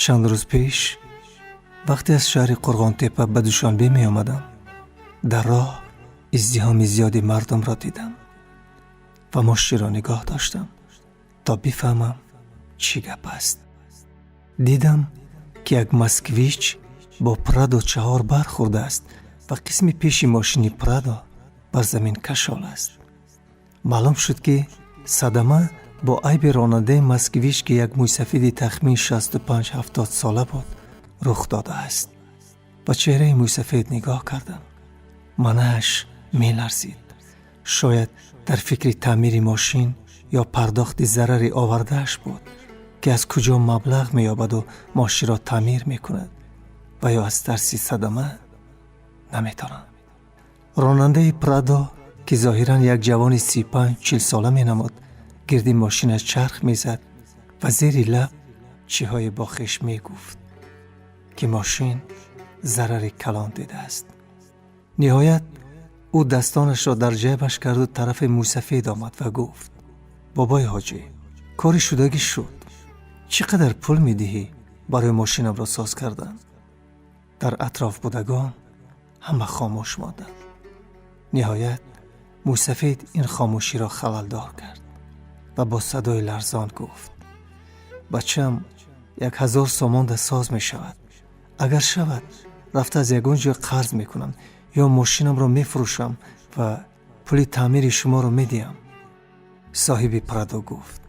Чанд рӯз пеш, вақте аз шаҳри Қурғонтеппа ба Душанбе меомадам, дар роҳ издиҳоми зиёди мардумро дидам ва мошинро нигоҳ доштам, то бифаҳмам, чӣ гап аст. Дидам, ки як Москвич бо Прадо чаҳор бархӯрдааст ва қисми пеши мошини Прадо бар замин кашол аст. Маълум шуд, ки садама бо айби ронандаи Москвич, ки як мӯйсафеди тахмин 65-70 сола буд, рух додааст. Ба чеҳраи мӯйсафед нигоҳ кардам, манааш меларзид. Шояд дар фикри таъмири мошин ё пардохти зарари овардааш буд, ки аз куҷо маблағ меёбаду мошинро таъмир мекунад, ва ё аз тарси садама, наметонам. Ронандаи Прадо, ки зоҳиран як ҷавони 35-40 сола менамуд, гирди мошинаш чарх мезад ва зери лаб чиҳое бо хеш мегуфт, ки мошин зарари калон дидааст. Ниҳоят, ӯ дастонашро дар ҷайбаш карду тарафи мӯйсафед омад ва гуфт: «Бобои ҳоҷӣ, кори шудагӣ шуд. Чӣ қадар пул медиҳӣ барои мошинамро соз кардан?» Дар атроф будагон ҳама хомӯш монданд. Ниҳоят, мӯйсафед ин хомӯширо халалдор кард ва бо садои ларзон гуфт: «Бачам, 1000 сомонда соз мешавад. Агар шавад, рафта аз ягон ҷой қарз мекунам ё мошинамро мефурӯшам ва пули таъмири шуморо медиҳам». Соҳиби Прадо гуфт: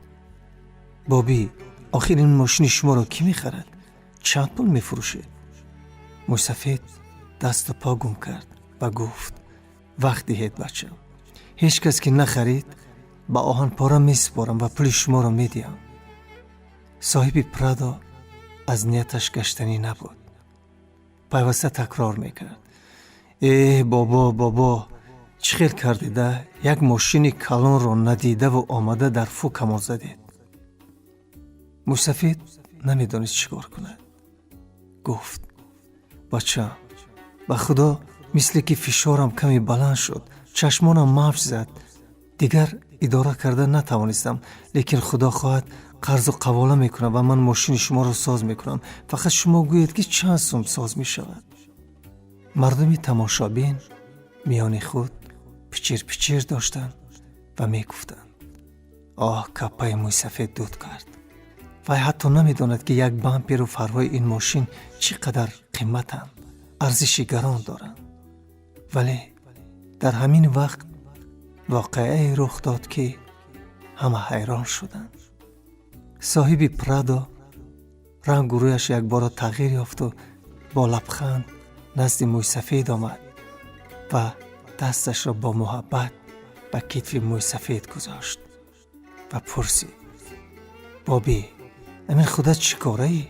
«Бобӣ, охир ин мошини шуморо кӣ мехарад? Чанд пул мефурӯшед?» Мӯйсафед дасту по гум кард ва гуфт: «Вақт диҳед, бачам. Ҳеҷ кас ки нахарид, ба оҳанпора месупорам ва пули шуморо медиҳам». Соҳиби Прадо аз нияташ гаштанӣ набуд, пайваста такрор мекард: «Э, бобо, бобо, чӣ хел кардеда? Як мошини калонро надидаву омада дар фукамон задед». Мӯйсафед намедонист, чӣ кор кунад. Гуфт: «Бачам, ба Худо, мисле ки фишорам каме баланд шуд, чашмонам мавҷ зад, дигар идора карда натавонистам. Лекин, Худо хоҳад, қарзу қавола мекунам ва ман мошини шуморо соз мекунам. Фақат шумо гӯед, ки чанд сум соз мешавад». Мардуми тамошобин миёни худ пичир пичир доштанд ва мегуфтанд: «Оҳ, каппаи мӯйсафед дуд кард. Вай ҳатто намедонад, ки як бамперу фарҳои ин мошин чӣ қадар қиматанд, арзиши гарон доранд». Вале дар ҳамин вақт воқеае рух дод, ки ҳама ҳайрон шуданд. Соҳиби Прадо рангу рӯяш якбора тағйир ёфту бо лабханд назди мӯйсафед омад ва дасташро бо муҳаббат ба китфи мӯйсафед гузошт ва пурсид: «Бобӣ, амин худат чӣ кораӣ?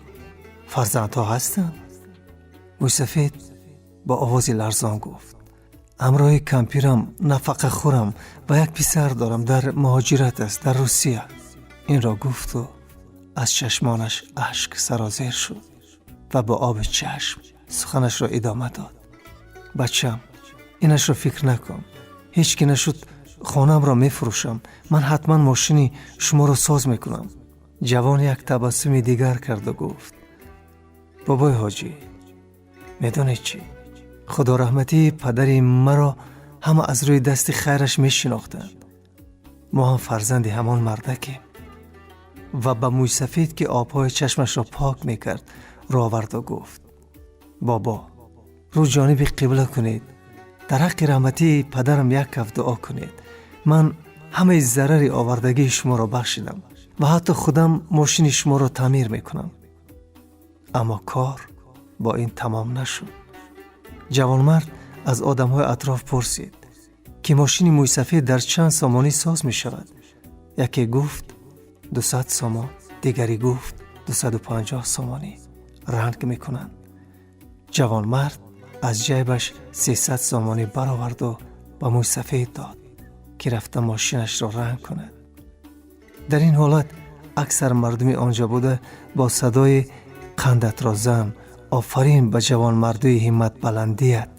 Фарзандҳо ҳастанд?» Мӯйсафед бо овози ларзон гуфт: «Ҳамроҳи кампирам нафақахӯрам ва як писар дорам, дар муҳоҷират аст, дар Русия». Инро гуфту аз чашмонаш ашк сарозер шуд ва бо оби чашм суханашро идома дод: «Бачам, инашро фикр накун. Ҳеҷ ки нашуд, хонаамро мефурӯшам, ман ҳатман мошини шуморо соз мекунам». Ҷавон як табассуми дигар карду гуфт: «Бобои ҳоҷӣ, медонед чӣ? Худораҳматии падари маро ҳама аз рӯи дасти хайраш мешинохтанд. Мо ҳам фарзанди ҳамон мардакем». Ва ба мӯйсафед, ки обҳои чашмашро пок мекард, рӯ оварду гуфт: «Бобо, рӯ ҷониби қибла кунед, дар ҳаққи раҳматии падарам як каф дуо кунед. Ман ҳамаи зарари овардагии шуморо бахшидам ва ҳатто худам мошини шуморо таъмир мекунам». Аммо кор бо ин тамом нашуд. Ҷавонмард аз одамҳои атроф пурсид, ки мошини мӯйсафед дар чанд сомонӣ соз мешавад. Яке гуфт 200 сомон, дигаре гуфт 250 сомонӣ ранг мекунанд. Ҷавонмард аз ҷайбаш 300 сомонӣ бароварду ба мӯйсафед дод, ки рафта мошинашро ранг кунад. Дар ин ҳолат аксар мардуми онҷо буда бо садои «Қандатро зан, офарин ба ҷавонмардии ҳимматбаландият,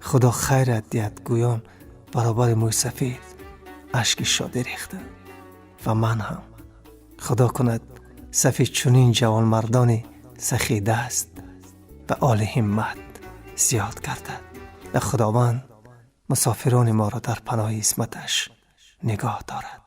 Худо хайрат диҳад» гӯён баробари мӯйсафед ашки шодӣ рехтанд. Ва ман ҳам, Худо кунад, сафи чунин ҷавонмардони Сахидаст ва оли ҳиммат зиёд гардад ва Худованд мусофирони моро дар паноҳи исматаш нигоҳ дорад.